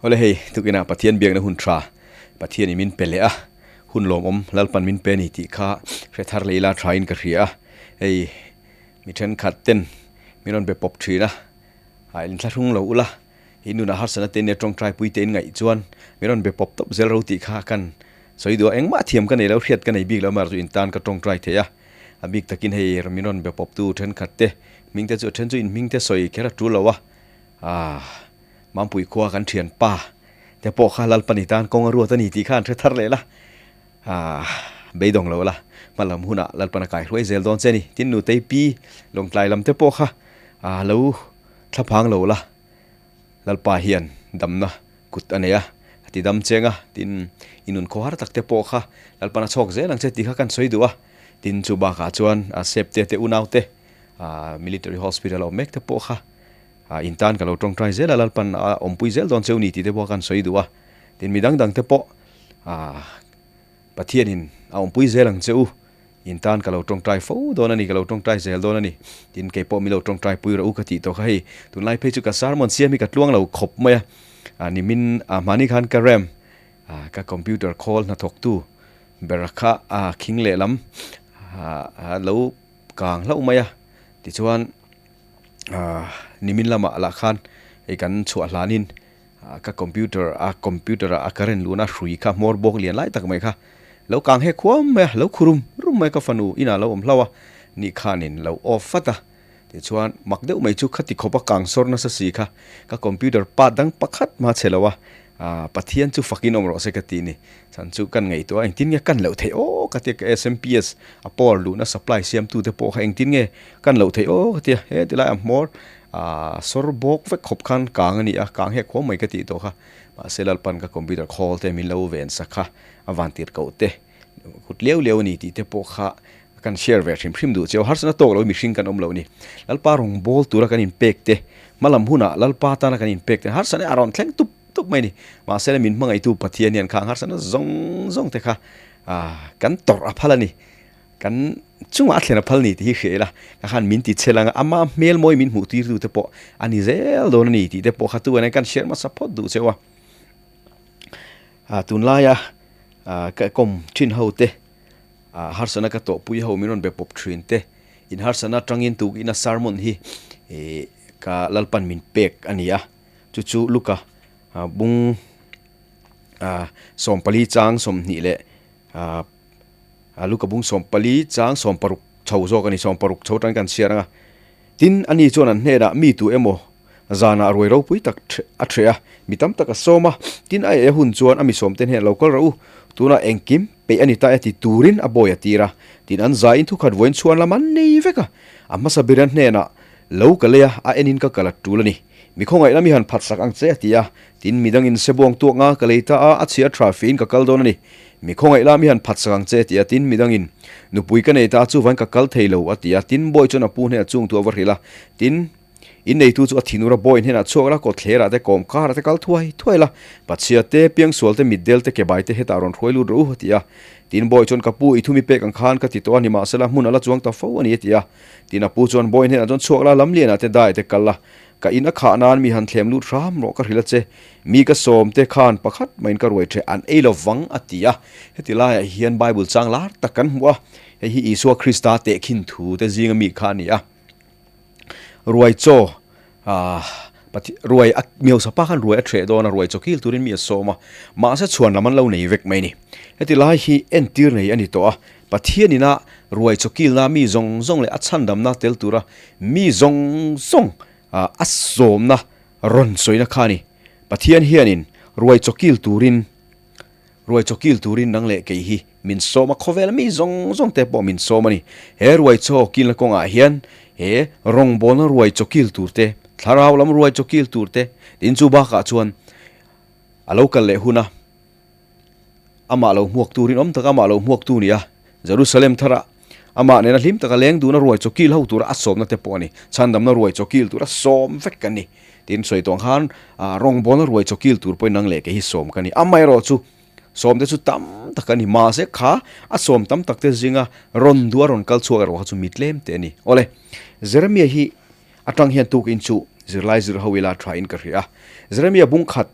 Awle hei, tukinah Pathian biakna hun tha Pathianin min pe leh a, hun lawmawm Lalpan min pe a ni tih kha hre thar leh ila thain ka hria a. Hei mi thenkhat ten min rawn be pawp thin a, a inthlahrung lo ula, in nunah harsatna te nia tawngtai pui te in ngaih chuan min rawn be pawp tawp zel ro tih kha kan sawi duh a, engmah thiam ka nei lo, hriat ka nei bik lo amaherawhchu in tan ka tawngtai thei a, a bik takin hei min rawn be pawp tu thenkhat te hming te chu a then chu in hming te sawi kher a tul lo a, aah Mampui khua kan thian pa te pawh kha Lalpani tan kawng a ruat a ni tih kha an hre thar leh la, aah beidawng lo la, hmalam hunah Lalpan a kai hruai zel dawn che a ni, tin nutei pi Lawngtlai lam te pawh kha aah lo thlaphang lo la, Lalpa hian damna kut a nei a, a ti dam cheng a, tin i nun khawhar tak te pawh kha Lalpan a chhawk zel ang che tih kha kan sawi duh a, tin chu bakah chuan a Septe te unaute aah Military Hospital a awm mek te pawh kha A in tan ka lo tawngtai zel a, Lalpan a awmpui zel dawn cheu ni tih te pawh kan sawi duh a. Tin, mi dang dang te pawh Pathianin a awmpui zel ang che u, in tan ka lo tawngtai fo dawn a ni, ka lo tawngtai zel dawn a ni. Tin, kei pawh mi lo tawngtai pui rawh u ka tih tawh kha hei, tunlai phei chu ka sermon siam hi ka tluang lo khawp mai a. A nimin a hmani khan ka ram ka computer khawl hnathawktu ber kha a khing lehlam a lo kang hlauh mai a, tichuan, Nimin lamah lah khan hei kan chhuah hlanin ka computer a computer a current luhna hrui kha hmawr bawk lian lai tak mai kha lo kang hek huam mai a, lo khu rum rum mai ka fanu inah lo awm hlauh a, ni khanin lo off vat a, tichuan mak deuh mai chu khati khawp a kang sawr nasa si kha ka computer part dang pakhat hma chhe lo a, Pathian chu fakin awm rawh se ka ti ni. Chhan chu kan ngaihtuah a, engtin nge kan loh theih aw ka tia ka SMPS a power luhna supply siamtu te pawh kha engtin nge kan loh theih aw ka tia, he ti lai a hmawr sawr bawk vek khawp khan kang a ni a, kang hek huam mai ka tih tawh kha. Mahse Lalpan ka computer khawl te min lo ven sak kha a van tir koh te kut liau liau a ni tih te pawh kha kan share ve hrim hrim duh cheu. Harsatna tawk lo mihring kan awm lo a ni. Lalpa rawngbâwl tura kan inpek te, hmalam hunah Lalpa tana kan inpek te harsatna a rawn thleng tup tup mai a ni. Mahse min hmangaihtu Pathian hian khang harsatna zawng zawng te kha kan tawrh a phal a ni. Kan chungah a thlen a phal ni tih hi hria ila, ka khan min ti chhe lang a, ama hmel mawi min hmuh tirtu te pawh a ni zel dawn a ni tih te pawh kha tu an kan share hmasa phawt duh cheu a. Tunlaia ka kawm thin ho te Harsatna ka tawhpui ho min rawn be pawp thin te, in harsatna atangin tukina sermon hi ka Lalpan min pek a ni a, chu chu Luka bung 14 chang 20 leh Luka bung 14 chang 16 chho zawk a ni, 16 chho atangin kan chhiar ang a. Tin, ani chuan an hnenah mi tu emaw zanah ruai ropui tak a ṭheh a, mi tam tak a sawm a, tin a eh hun chuan a mi sawmte hnenah lo kal rawh u, tunah engkim peih a ni ta e ti turin a bawi a tir a, tin an zaiin thukhat vawiin chhuan lam an nei vek a, a hmasa ber an hnenah lo ka lei a, a enin ka kal a tul a ni, mi khawngaih lam i han phat sak ang che a ti a, tin midangin sebuang tuak nga ka lei ta a, a chhia tha fiin ka kal dawn a ni. Mi khawngaih la mi han phat sak ang che ti a, tin midangin nupui ka nei ta a chuvain ka kal thei lo a ti a, tin bawi chuan a pu hnenah chung thu a va hrilh a, tin inneitu chu a thinur a bawi hnenah chhuak la kawtthlerah te kawm karah te kal thuai thuai la, pachhia te, piangsual te, mitdel te, kebai te hetah rawn hruai lut rawh u a ti a, tin bawi chuan ka pu i thumi pek ang khan ka ti tawh a nimahsela hmun a la chuang ta fo a ni a ti a, tin a pu chuan bawi hnenah chuan chhuak la lamlianah te dai te kal la, Ka in a khah nan mi han thlem lut hram rawh ka hrilh a che, mi ka sawm te khan pakhat maiin ka ruai ṭheh an ei lo vang a ti a. Heti laiah hian Bible chang lar tak kan hmu a, hei hi Isua Krista tehkhin thu te zinga mi kha a ni a. Ruai chaw ruai a miosa pa khan ruai a ṭheh dawn a, ruai chaw kil turin mi a sawm a, mahse chhuan lam an lo nei vek mai a ni. Heti lai hi entir nei a ni tawh a, Pathianina ruai chawkilna mi zawng zawng leh a chhandamna tel tura mi zawng zawng a sawmna rawn sawina kha a ni. Pathian hianin ruai chawkil turin ruai chawkil turin nang leh kei hi min sawm a, khawvela mi zawng zawng te pawh min sawm a ni. He ruai chawkilna kawngah hian he rawngbawlna ruai chawkil tur te, thlarau lam ruai chawkil tur te, tin chu bakah chuan a lo kal leh hun a, Amah lo hmuak turin awm taka amah lo hmuak tu nia. Jerusalem thara amah nena hlim taka leng duna ruai chawkil ho tura a sawmna te pawh a ni. Chhandamna ruai chawkil tura sawm vek kan ni. Tin sawi tawng khan rawngbawlna ruai chawkil tur pawhin nang leh kei hi sawm ka ni. Amaherawh chu sawm te chu tam tak a ni. Mahse kha a sawm tam tak te zinga rawn duh a rawn kal chhuak erawh kha chu mi tlem te a ni. Awle, Jeremia hi atang hian tukin chu zirlai zir ho ila tha in ka hria. Jeremia bung khat.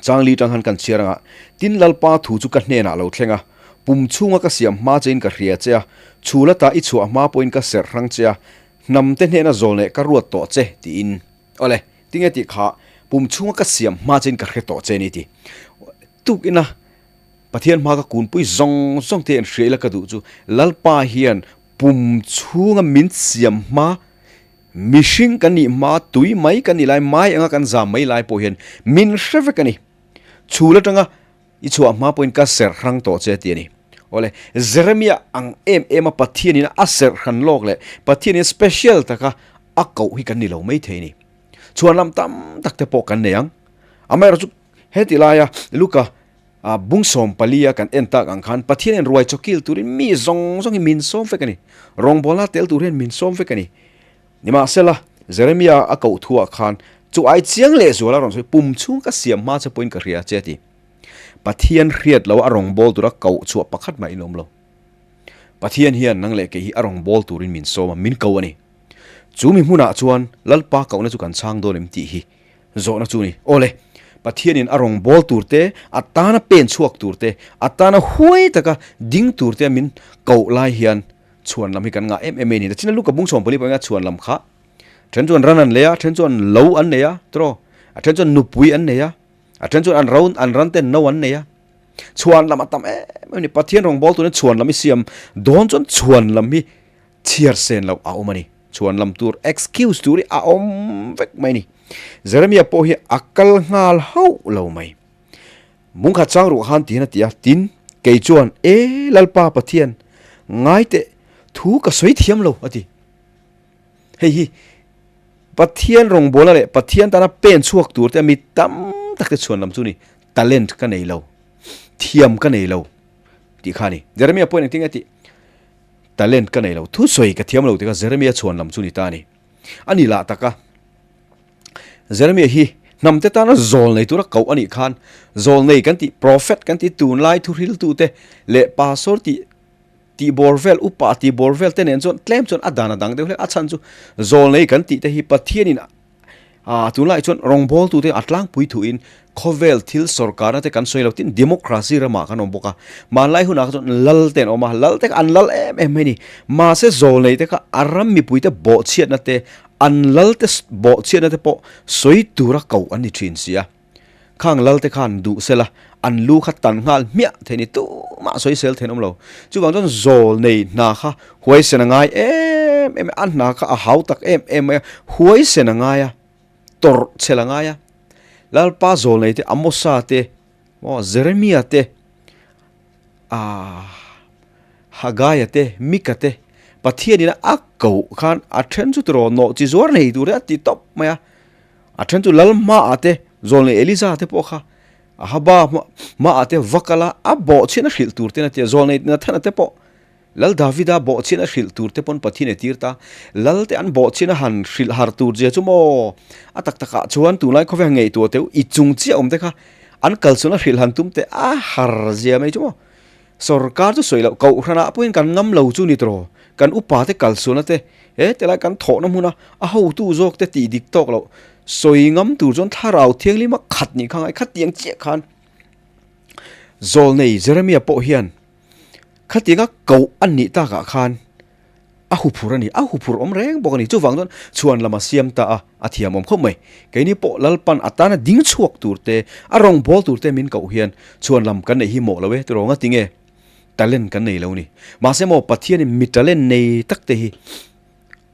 Changli tang han kan chhiar anga, Tin Lalpa thu chu ka hnenah lo thleng a, pum chhunga ka siam hma chein ka hria che a, chhul ata i chhuah hma pawhin ka serh hrang che a, hnamte hnena zawl leh ka ruat tawh che, tiin. Awle, tinge tih kha, pum chhunga ka siam hma chein ka hre tawh che ni ti. Tukina Pathian hma ka kunpui zawng zawng te an hria ila ka duh chu Lalpa hian pum chhunga min siam hma, Mihring kan nih hma tui mai kan nih lai, mai anga kan zam mai lai pawh hian min hre vek a ni. Chhul atanga i chhuah hma pawhin ka serh hrang tawh che ti a ni. Awle, Jeremiah ang em em a Pathianin a serh hran lawk leh Pathianin special taka a koh hi kan ni lo mai thei a ni. Chhuan lam tam tak te pawh kan nei ang. Amaherawhchu heti laia Luka A bung 14 a kan en tak ang khan Pathian in ruai chawkil turin mi zawng zawng hi min sawm vek a ni. Rawngbawlna tel tur hian min sawm vek a ni. Nimahsela, Jeremia a koh thuah khan chu ai chiang leh zual a rawn sawi, Pum chhung ka siam hma che pawhin ka hria che a ti. Pathian hriat lo a rawngbâwl tura koh chhuah pakhat mah in awm lo. Pathian hian nang leh kei hi a rawngbâwl turin min sawm a, min ko a ni. Chu mi hmunah chuan Lalpa kohna chu kan chhang dawn em tih hi Zawhna chu ni. Awle, Pathianin a rawngbâwl tur te, a tana pen chhuak tur te, a tana huai taka ding tur te min koh lai hian chhuan lam hi kan ngah em em mai a ni. China Luka bung 14 pawh hian chhuan lam kha then chuan ran an lei a, then chuan lo an nei a, tiraw? A then chuan nupui an nei a, a then chuan an ro an ran ten no an nei a. Chhuan lam a tam em em a ni. Pathian rawngbâwl turin chhuan lam i siam dawn chuan chhuan lam hi chhiar sen loh a awm a ni. Chhuan lam tur excuse tur hi a awm vek mai a ni. Jeremia pawh hi a kal nghal hauh lo mai. Mungkhat chang ruh khan tihian a ti a, Tin, kei chuan, E Lalpa Pathian, ngai teh, thu ka sawi thiam lo, a ti. Hei hi Pathian rawngbawlna leh Pathian tana pen chhuak tur te mi tam tak te chhuan lam chu ni, talent ka nei lo, thiam ka nei lo tih kha a ni. Jeremia pawhin engtin nge a tih? Talent ka nei lo, thusawi ka thiam lo tikha Jeremia chhuan lam chu ni ta a ni. A ni lah taka Jeremia hi hnamte tana zawl nei tura koh a nih khan zawl nei kan tih prophet kan tih tunlai thuhriltute leh pastor tih tih bawr vel upa tih bawr vel te nen chuan tlem chuan a dan a dang deuh hle a chhan chu zawl nei kan tih te hi Pathianin Ah, tunlai chuan rawngbawltute a tlangpui thuin khawvel thil sorkarna te kan sawi lo tin democracy ramah kan awm bawk a. Hmanlai hunah kha chuan lal te an awm a, lal te kha an lal em em mai a ni. Mahse zawlnei te kha a ram mipuite bawhchhiatna te, an lal te bawhchhiatna te pawh sawi tura koh an ni thin si a. Khang lal te khan duh sela an lu kha tan nghal hmiah thei ni tumah sawisel thein awm lo. Chuvang chuan zawlnei hna kha huaisen a ngai em em a, a hna kha a hau tak em em mai a, huaisen a ngai a, tawrh chhel a ngai a. Lalpa zawlnei te Amosa te maw Jeremia te ah Hagaia te Mika te Pathianin a koh khan a then chu tiraw nawh chi zuar nei tur te a ti tawp mai a. A then chu lal hmaah te, zawlnei Eliza te pawh kha Ahaba hmaah te va kal a, a bawhchhian a hrilh tur ten a ti a, zawlnei Nathana te pawh Lal Davida bawhchhian a hrilh tur te pawn Pathian a tir ta. Lal te an bawhchhian a han hrilh har tur zia chu maw? A tak takah chuan tunlai khawvel ngaihtuah teuh i chung chiah awm te kha an kal chun a hrilh han tum teh a har zia mai chu maw? Sorkar chu sawi loh kohhranah pawhin kan ngam lo chu ni tawh kan upa te kalsualna te he tilai kan thawhna hmuna a hotu zawk te tih dik tawk loh sawi ngam tur chuan thlarau thianghlim a khat nih kha ngai khatiang chiah khan Zawlnei Jeremia pawh hian khatianga koh a nih takah khan A huphur a ni, a huphur awm reng bawk a ni. Chuvang chuan chhuan lam a siam ta a, a thiam awm khawp mai. Keini pawh Lalpan a tana ding chhuak tur te, a rawngbâwl tur te min koh hian chhuan lam kan neih hi mawh lo e tiraw nga tinge talent kan nei lo ni. Mahse maw Pathianin mi talent nei tak te hi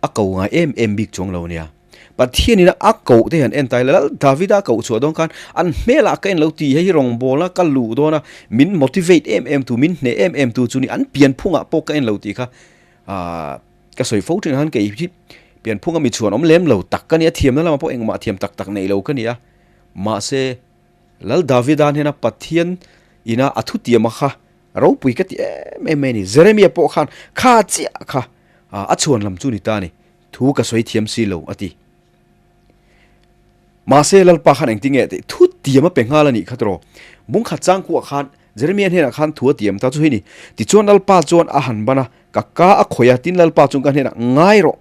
a ko ngai em em bik chuang lo nia. Pathianin a koh te hian en ta ila Lal Davida a koh chhuah dawn khan an hmelah ka en lo tih hei hi rawngbâwla ka luh dawn a, min motivate em em tu, min hneh em em tu chu ni an pianphungah pawh ka en lo tih kha Ahh ka sawi fo thin han kei hi pianphunga mi chhuan awm lem lo tak ka nia thiamna lamah pawh engmah thiam tak tak neih lo ka nia mahse Lal Davida hnena Pathian ina a thutiama kha ropui ka ti em em mai a ni Jeremia pawh khan kha chiah kha a chhuan lam chu ni ta a ni thu ka sawi thiam si lo a ti mahse Lalpa khan engtin nge tih thutiam a pe nghal a nih kha tawh bungkhat changkuah khan Jeremia hnenah khan thu a tiam ta chu hei ni. Tichuan Lalpa chuan a han ban a, ka ka a khawih a, tin Lalpa chuan ka hnenah, Ngai rawh!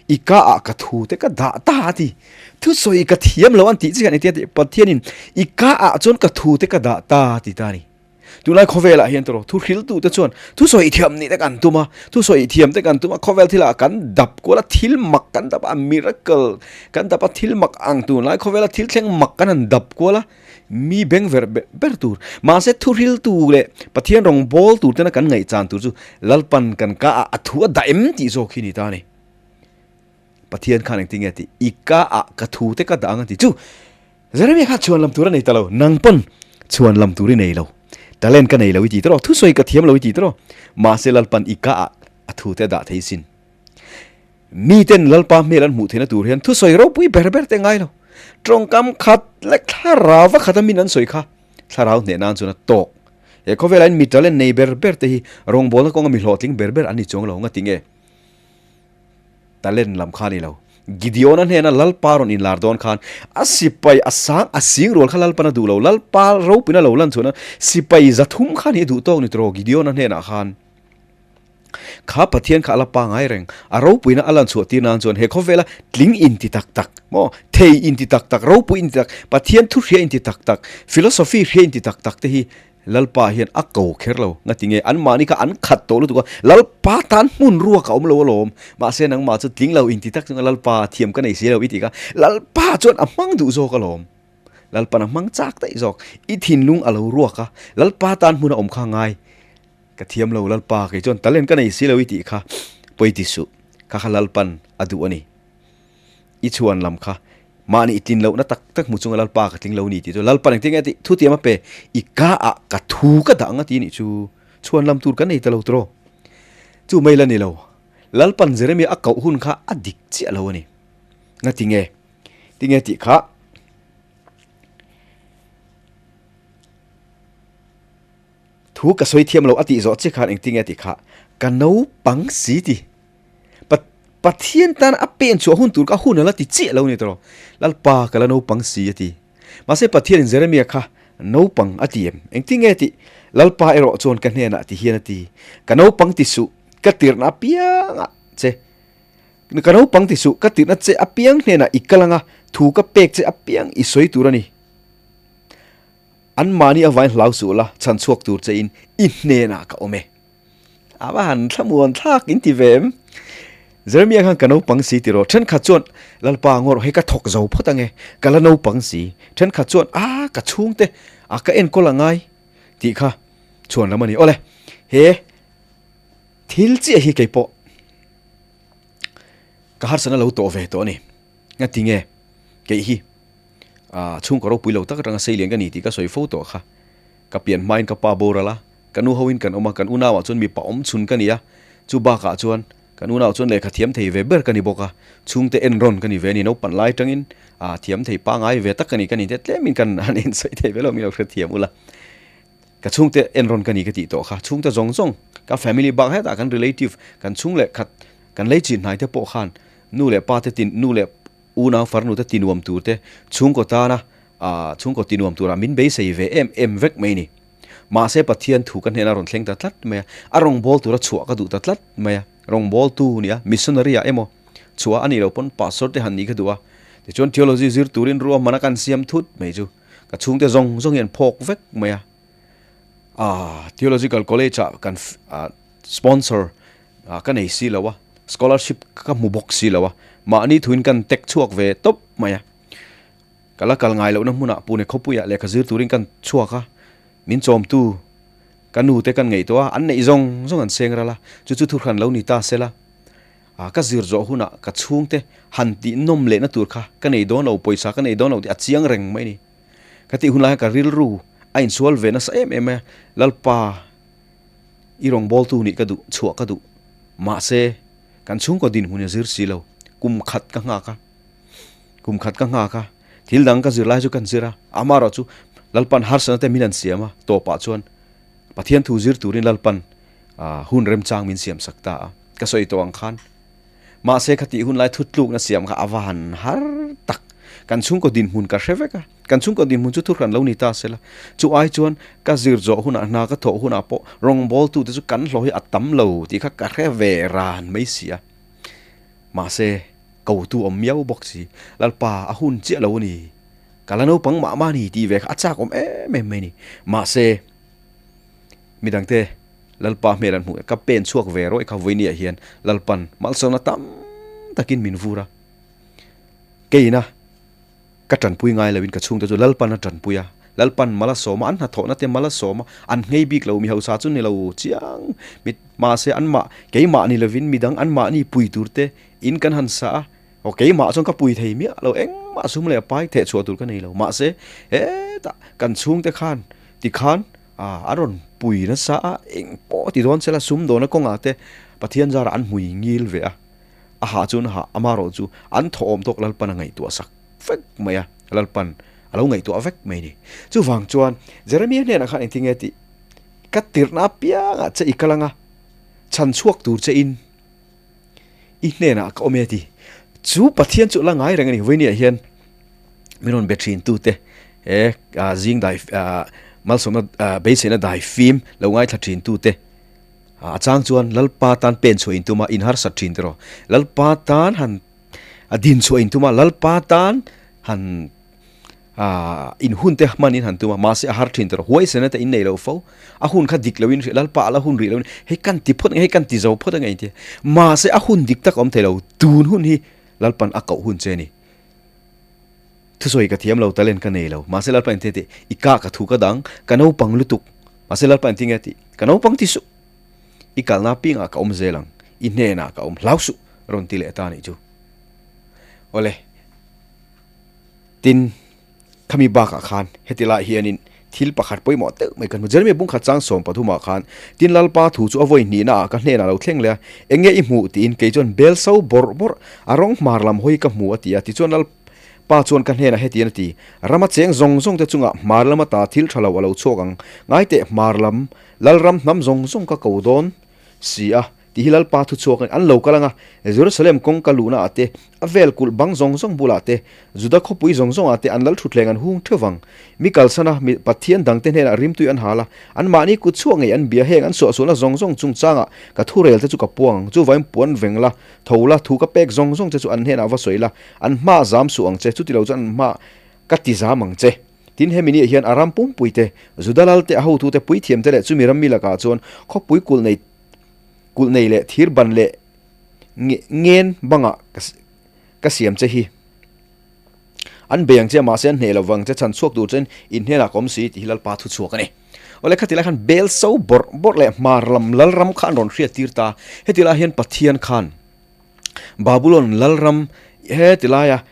I ka ah ka thu te ka dah ta a ti. Thusawi ka thiam lo an tih chiah ni tia tih Pathianin i ka ah chuan ka thu te ka dah ta a ti ta a ni. Tunlai khawvelah hian tawrh thu hriltu te chuan thusawi thiam nih te kan tum a, thusawi thiam te kan tum a, khawvel thilah kan dap kual a, thil mak kan dap a, miracle kan dap a, thil mak ang tunlai khawvela thil thleng mak kan han dap kual a, mi beng ver ber tur. Mahse thu hriltu leh Pathian rawng bawl tur tena kan ngaihchan tur chu Lalpan kan ka ah a thu a dah em tih zawk hi ni ta a ni. Pathian khan engtin nge tih i ka ah ka thu te ka dah ang a ti chu Jeremia kha chhuan lam tur a nei ta lo nang pawn chhuan lam tur i nei lo talent ka nei lo i ti tawh thusawi ka thiam lo i ti tawh mahse Lalpan i ka ah a thu te a dah thei sin mi ten Lalpa hmel an hmuh theihna tur hian thusawi ropui ber ber te ngai lo tawngkam khat leh thlarau va khat a min an sawi kha thlarau hneh nan chuan a tawk he khawvelah hian mi talent nei ber ber te hi rawngbawlna kawnga mi hlawhtling ber ber an ni chuang lo nga tinge Talent lam kha a ni lo. Gideon-a hnena Lalpa rawn inlar dawn khan a sipai a sang a sing rual kha Lalpan a duh lo. Lalpa ropina lo lan chhuahna sipai zathum kha ni a duh tawk ni tawh Gideon-a hnenah khan kha Pathian kha a la pangai reng. A ropuina a lan chhuah tir nan chuan he khawvela tling inti tak tak maw, thei inti tak tak, ropui inti tak, Pathian thu hria inti tak tak, philosophy hria inti tak tak te hi Lalpa hian a ko kher lo. Ngati nge anmahni kha an khat tawh lutuk a, Lalpa tan hmun ruak a awm lo alawm. Mahse nangmah chu tling lo inti tak chunga Lalpa thiam ka nei si lo i ti kha Lalpa chuan a hmang duh zawk alawm. Lalpan a hmang chak daih zawk. I thinlung a lo ruak a, Lalpa tan hmun a awm kha ngai. Ka thiam lo Lalpa kei chuan talent ka nei si lo i tih kha pawi ti suh. Kha kha Lalpan a duh a ni. I chhuan lam kha mahni i tlin lohna tak tak hmu chunga Lalpa ka tling lo ni tih chu Lalpa engtin nge tih thu tiam a pe i ka ah ka thu ka dah ang a ti nih chu chhuan lam tur kan nei ta lo tawh chu mai la ni lo Lalpan Jeremia a koh hun kha a dik chiah lo a ni nga ti nge ti nge tih kha thu ka sawi thiam lo a tih zawh che khan engtin nge tih kha ka naupang si ti Pathian tan a pen chhuah hun tur kha hun a la ti chiah lo ni tawh. Lalpa ka la naupang si a ti. Mahse Pathianin Jeremia kha naupang a ti em? Engtin nge tih? Lalpa erawh chuan ka hnenah ti hian a ti, Ka naupang ti suh, ka tirhna apiangah che. Ka naupang ti suh, ka tirhna che apiang hnenah i kal anga thu ka pek che apiang i sawi tur a ni. Anmahni avain hlau suh la, chhan chhuak tur chein i hnenah ka awm e. A va han thlamuan thlak in ti ve em? Jeremia khan ka naupang si ti rawh. Thenkhat chuan Lalpa ngawr hei ka thawk zo phawt ange, ka la naupang si. Thenkhat chuan a ka chhungte a ka enkawl angai tih kha chhuan lam a ni. Awle, he thil chiah hi kei pawh ka harsatna lo tawh ve tawh a ni. Ngati nge kei hi chhungkaw ropui lo tak atanga sei lian ka ni tih ka sawi fo tawh kha. Ka pian hmain ka pa boral a, ka nu hoin kan awm a, kan unauah chuan mipa awm chhun ka ni a, chu bakah chuan kan unau chuan lehkha thiam thei ve ber ka ni bawk a, chhungte en rawn ka ni ve a ni, naupang lai atangin ah thiam thei pangai ve tak ka ni ka ni te tlemin kan han insawi thei ve lo min lo hrethiam ula, ka chhungte en rawn ka ni ka tih tawh kha, chhungte zawng zawng ka family bak hetah kan relative kan chhung leh khat kan lei chin hnai te pawh khan nu leh pa te tin nu leh unau farnu te tinuam tur te chhungkaw tana Ah, chhungkaw tinuam turah min beisei ve em em vek mai ni. Mahse Pathian thu ka hnenah a rawn thleng ta tlat mai a, a rawngbâwl tura chhuah ka duh ta tlat mai a, rawngbâwltu nia, missionary ah emaw chhuah a nih loh pawn pastor te han nih ka duh a, tichuan theology zir turin ruahman a kan siam thut mai chu ka chhungte zawng zawng hi an phawk vek mai a. Ah, theological college ah kan sponsor ka nei si lo a, scholarship ka hmu bawk si lo a, mahni thuin kan tek chhuak ve tawp mai a. Ka la kal ngai lohna hmunah Pune khawpuiah lehkha zir turin kan chhuak a, min chawmtu ka nu te kan ngaihtuah a, an neih zawng zawng an seng ral a, chu chu thuhran lo ni ta sela, ka zir zawh hunah ka chhungte han tih nawm lehna tur kha ka nei dawn lo, pawisa ka nei dawn lo tih a chiang reng mai a ni. Ka tih hun lai khan ka rilru a insual ve nasa em em a, Lalpa i rawngbawltu nih ka duh, chhuah ka duh, mahse kan chhungkaw dinhmun i zir si lo, kum khat ka nghak a. Kum khat ka nghak a, thil dang ka zir lai chu kan zir a, amaherawh chu Lalpan harsatna te min an siam a, tawpah chuan Pathian thu zir turin Lalpan hun remchang min siam sak ta a, ka sawi tawh ang khan. Mahse kha tih hun lai thutlukna siam kha a va han har tak, kan chhungkaw dinhmun ka hre vek a, kan chhungkaw dinhmun chu thuhran lo ni ta sela, chu ai chuan ka zir zawh hunah hna ka thawh hunah pawh rawngbawltu te chu kan hlawh hi a tam lo tih kha ka hre ve ran mai si a. Mahse. Kotu awm miau bawk si. Lalpa, a hun chiah lo a ni. Ka la naupang mah mah a ni tih ve kha a chak awm em em mai a ni. Mahse, midangte Lalpa hmel an hmuh ka pen chhuak ve rawih kha vawinia hian Lalpan malsawmna tam takin min vur a. Keina ka tanpui ngai loin ka chhungte chu Lalpan a tanpui a, Lalpan mal a sawm a, an hnathawhna te mal a sawm a, an nghei bik lo mi hausa chu ni lo chiang mit mahse anmah keimah ni lovin midang anmahni pui tur te in kan han sa a, aw keimah chuan ka pui thei miah lo engmah sum leh pai theh chhuah tur ka nei lo mahse hetah kan chhungte khan tikhan a rawn pui nasa a, eng pawh ti dawn sela sum dawna kawngah te Pathian zarah an hmui ngil ve a, a hah chuan a hah amarawh chu an thawhawm tawk Lalpan a ngaihtuah sak vek mai a, Lalpan a lo ngaihtuah vek mai a ni. Chuvang chuan Jeremia hnenah khan engtin nge tih ka tirhna apiangah che i kal anga chhan chhuak tur che in i hnenah ka awm e ti. Chu Pathian chu la ngai reng a ni. Vawinia hian min rawn be thin tute he zing dai malsawmna beiseina dai fim lo ngaithla thin tute a chang chuan Lalpa tan pen chhuah in tum a in harsat thin tiraw. Lalpa tan han a din chhuah in tum a Lalpa tan han Aaa in hun te hman in han tum a, mahse a har thin tawh huaisena te in nei lo fo, a hun kha dik lo in hrilh lalpa a la hun rih lo in hei kan ti phawt ang e hei kan ti zo phawt ang e inti mahse a hun dik tak a awm thei lo tun hun hi lalpan a koh hun che a ni. Thusawi ka thiam lo talent ka nei lo mahse lalpa inti tih i ka ka thu ka dang ka naupang lutuk mahse lalpa inti nge tih ka naupang ti suh i kalna pingah ka awm zel ang i hnenah ka awm hlau suh rawn ti leh ta a nih chu. Awle. Tin, khami bakah khan heti lai hianin thil pakhat pawimawh deuh mai kan hmu. Jeremia bungkhat chang 13 ah khan, Tin, Lalpa thu chu a vawi hnihna ah ka hnenah lo thleng leh a, eng nge i hmuh? tiin kei chuan bel so bawrh bawrh a rawng hmar lam hawi ka hmu a ti a. Tichuan Lalpa chuan ka hnenah hetian a ti, Rama cheng zawng zawng te chungah hmar lama ta thil tha lo a lo chhuak ang. Ngaiteh hmar lam Lalram hnam zawng zawng ka ko dawn si a. Tih hi Lalpa thu chhuak a ni. An lo kal ang a, Jerusalem kawngka luhna ah te, a vel kulh bang zawng zawng bulah te, Juda khawpui zawng zawng ah te an lal thutthleng an hung theuh vang. Mi kalsan a, mi Pathian dangte hnenah rimtui an hal a, anmahni kut chhuak ngei an bia heng an suahsualna zawng zawng chungchangah ka thurel te chu ka puang ang. Chuvain puan veng la, tho la, thu ka pek zawng zawng che chu an hnenah va sawi la, an hma zam suh ang che, chutilo chuan an hma ka ti zam ang che. Tin, hemi niah hian a ram pumpui te, Juda lal te, a hotute, puithiamte leh chumi ram mi lakah chuan khawpui kulh nei Kulh nei leh thir ban leh ngen bangah ka siam che hi. An bei ang che a, mahse an hneh lo vang che, chhan chhuak tur chuan in hnenah ka awm si tih hi Lalpa thu chhuak a ni. Awle khati lai khan bel so bawrh bawrh leh hmar lam lalram kha an rawn hriat tir ta. Heti lai hian Pathian khan Babulon lalram heti laia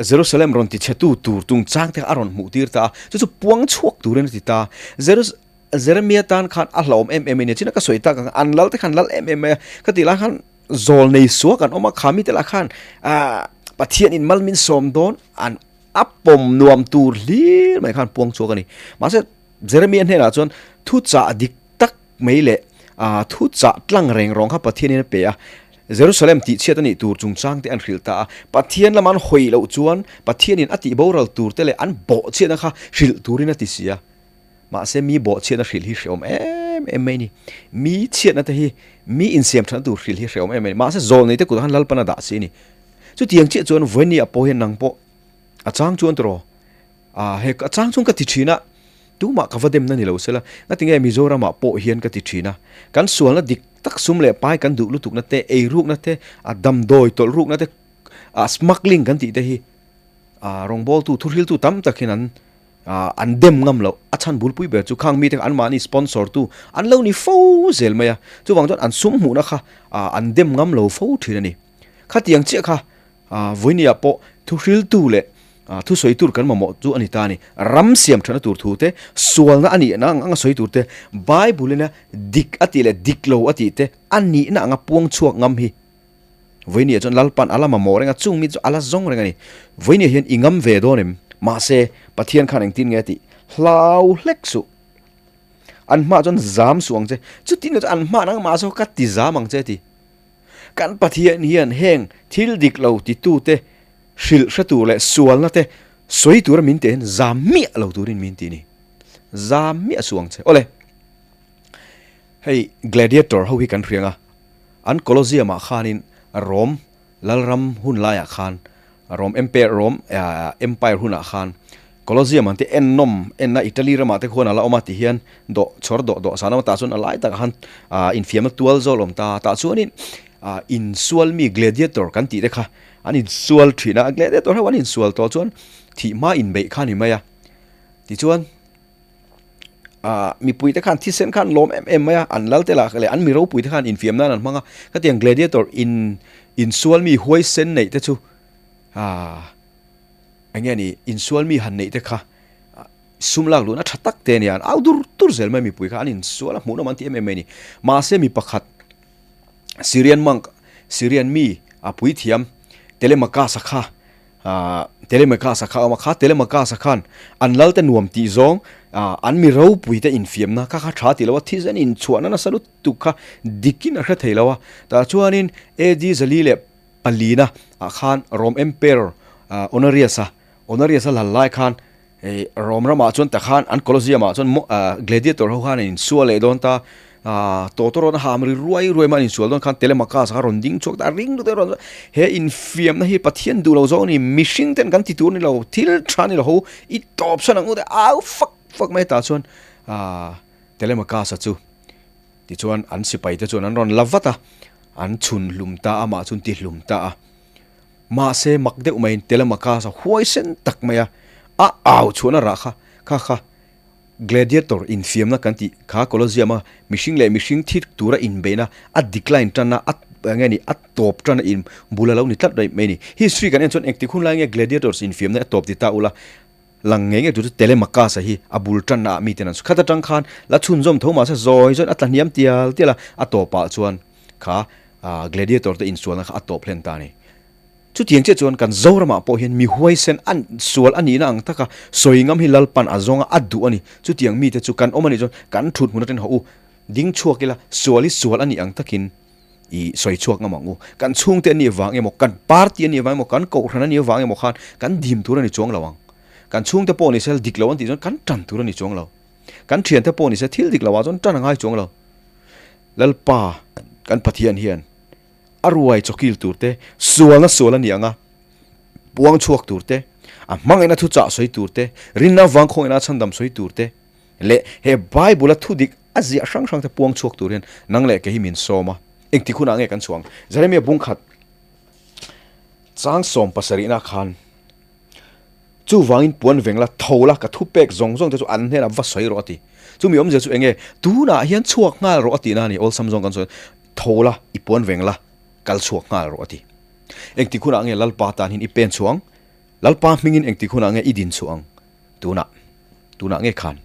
Jerusalem rawn ti chhetu tur chungchang te kha a rawn hmuh tir ta a, chu chu puang chhuak turin a ti ta. Jeremia tan khan a hlauhawm em em a ni. China ka sawi tak ang, an lal te khan lal em em mai a, ka tih lai khan zawl nei suak an awm a, kha mite lah khan ah Pathian in mal min sawm dawn an a pawm nuam tur hlir mai khan puang chhuak a ni. Mahse Jeremia hnenah chuan thu chah dik tak mai leh ah thu chah tlang reng rawng kha Pathian in a pe a, Jerusalem tih chhiat a nih tur chungchang te an hrilh ta a, Pathian lama an hawi loh chuan Pathian in a tih boral tur te leh an bawhchhiatna kha hrilh turin a ti si a. Mahse mi bawhchhiatna hrilh hi hrehawm em em mai a ni. Mi chhiatna te hi mi insiam thatna tur hrilh hi hrehawm em em a ni. Mahse zawl nei te kutah khan Lalpan a dah si a ni. Chutiang chiah chuan Vawinia pawh hian nang pawh a chang chuan tawh a he a chang chuan ka ti thin a, tumah ka va demna ni lo sela, ngatinge Mizoramah pawh hian ka ti thin a, kan sualna dik tak sum leh pai kan duh lutukna te, eirukna te, a damdawi tawlh rukna te, a smuggling kan tih te hi a rawngbawltu thuhriltu tam tak hian an An dem ngam loh a chhan bulpui ber chu khang mite kha anmahni sponsor tu an lo ni fo zel mai a, chuvang chuan an sum hmuhna kha an dem ngam lo fo thin a ni. Khatiang chiah kha vawinia pawh thuhriltu leh thusawi tur kan mamawh chu a ni ta a ni. Ram siam thatna tur thu te, sualna a nihna ang anga sawi tur te, Bible ina dik a tih leh dik lo a tih te a nihna anga puang chhuak ngam hi Vawinia chuan Lalpan a la mamawh reng a, chung mi chu a la zawng reng a ni. Vawinia hian i ngam ve dawn em? Mahse, Pathian khan engtin nge a tih? Hlau hlek suh. An hmaah chuan zam suh ang che. Chutin chu an hmaah nangmah zawk ka ti zam ang che a ti. Kan Pathian hian heng thil dik lo titute hrilh hre tur leh sualna te sawi tura min tih hian zam miah lo turin min ti a ni. Zam miah suh ang che. Awle. Hei Gladiator ho hi kan hriang a, an Colosseum ah khanin Rome Lalram hun laiah khan Rom Empire Rom Empire hunah khan Colosseum an tih ennawm enna Italy ramah te khuan a la awm a ti hian dawh chhawr dawh dawh san a awm a tah chuan a lai takah khan ah infiamna tual zawk a awm ta tah chuanin ah insual mi gladiator kan tih te kha an insual thin a gladiator ho an insual tawh chuan thih hma inbeih kha a ni mai a tichuan ah mipui te khan thisen khan lawm em em mai a an lal te lah leh an mi ropui te khan infiam nan an hmang a khatiang gladiator in insual mi huaisen neih te chu ah eng nge ni insual mi han neih te kha sum lak luhna tha tak te a ni a an au dur dur zel mai mipui kha an insual a hmuh nawm an ti em em mai a ni mahse mi pakhat Syrian monk Syrian mi a puithiam Telemachus-a kha Ahh Telemachus-a kha a awm a, kha Telemachus-a khan an lal te nuam tih zawng ahh an mi ropui te infiamna kha kha tha tih lo a, thisen inchhuahna nasa lutuk kha dikin a hre thei lo a, tah chuanin AD zali leh palina ah khan Rome Emperor ahh Honorius-a Honorius-a lal lai khan Hei Rome ramah chuan takhan an Colosseum ah chuan gladiator ho khan an insual leh dawn ta ah tawtawrawt a ham ri ruai ruai mai an insual dawn khan Telemachus kha a rawn ding chhuak ta a ring lut a rawn he infiamna hi Pathian duh lo zawng a ni mihring ten kan ti tur a ni lo thil tha a ni lo ho i tawp sawn ang u te au fak fak mai tah chuan ah Telemachus-a chu tichuan an sipai te chuan an rawn la vat a an chhun hlum ta a amah chu an ti hlum ta a. Mahse mak deuh maiin Telemachus-a huaisen tak mai a, a au chhuahna rah kha, kha kha gladiator infiamna kan tih kha Colosseum-a mihring leh mihring thi tura inbeihna a decline tan a, a eng nge ni, a tawp tan a in bul a lo ni tlat mai a ni. History kan en chuan engtik hun lai nge gladiators infiamna a tawp ti ta ula, lang ngei ngei tur chu Telemachus-a hi a bul tanna ah miten an khat atang khan la chhunzawm tho mahse zawi zawiin a tla hniam tial tial a, a tawpah chuan kha gladiator te insualna kha a tawp hlen ta a ni. Chutiang chiah chuan kan Zoramah pawh hian mi huaisen a sual a nihna ang taka sawi ngam hi Lalpan a zawnga a duh a ni. Chutiang mite chu kan awm a nih chuan kan thut hmun atangin haw u, ding chhuak ila sual hi sual a nih ang takin i sawi chhuak ngam ang u. Kan chhungte an nih vang emaw, kan party an nih vang emaw, kan kohhran an nih vang emaw khan kan dim tur a ni chuang lo ang. Kan chhungte pawh ni se dik lo an tih chuan kan tan tur a ni chuang lo. Kan thiante pawh ni se thil dik lo ah chuan tan a ngai chuang lo. Lalpa kan Pathian hian a ruai chawkil tur te, sualna sual a ni ang a, puang chhuak tur te, a hmangaihna thuchah sawi tur te, rinna vang khawngaihna chhandam sawi tur te, leh he Bible a thudik a ziah hrang hrang te puang chhuak tur hian nang leh kei hi min sawm a, engtik hunah nge kan chhuang? Jeremia bungkhat chang sawm pasarihna khan chuvangin puan veng la tho la ka thupek zawng zawng te chu an hnenah va sawi rawh a ti. Chumi awmzia chu enge tunah hian chhuak nghal rawh a tihna a ni, awlsam zawng kan sawi tho la i puan veng la kal chhuak nghal rawh a ti. Engtik hunah nge Lalpa tan hian i pen chhuang? Lalpa hmingin engtik hunah nge i din chhuah ang? Tunah, tunah nge khan?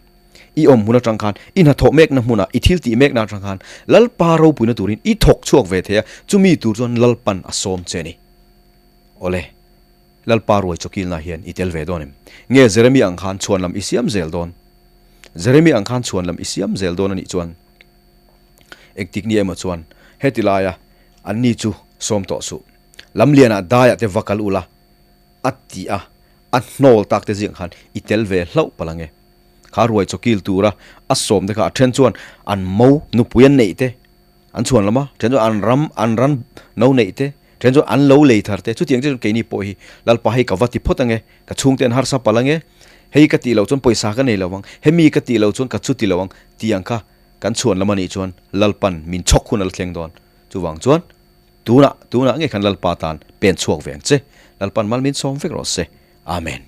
I awm hmun atang khan, i hnathawh mekna hmunah, i thil tih mekna atang khan Lalpa ropuina turin i thawk chhuak ve thei a, chumi tur chuan Lalpan a sawm che a ni. Awle, Lalpa ruai chawkilna hian i tel ve dawn em? Nge Jeremia ang khan chhuan lam i siam zel dawn? Jeremia ang khan chhuan lam i siam zel dawn a nih chuan engtik ni emaw chuan heti laia anni chu sawm tawh suh. Lamlianah daiah te va kal ula, a ti a, a hnawl tak te zing khan i tel ve hlauh palh ang e. Kha ruai chawkil tura a sawm te kha a then chuan an mo nupui an neih te an chhuan lam a, then chuan an ram an ran no neih te, then chuan an lo lei thar te, chutiang chiah chuan keini pawh hi Lalpa hei ka va ti phawt ang e, ka chhungte an harsa palh ang e, hei ka tih loh chuan pawisa ka nei lo ang, hemi ka tih loh chuan ka chu ti lo ang tih ang kha kan chhuan lam a nih chuan Lalpan min chhawk hun a la thleng dawn. Chuvang chuan. Tunah, tunah nge khan Lalpa tan pen chhuak ve ang che. Lalpan mal min sawm vek rawh se. Amen.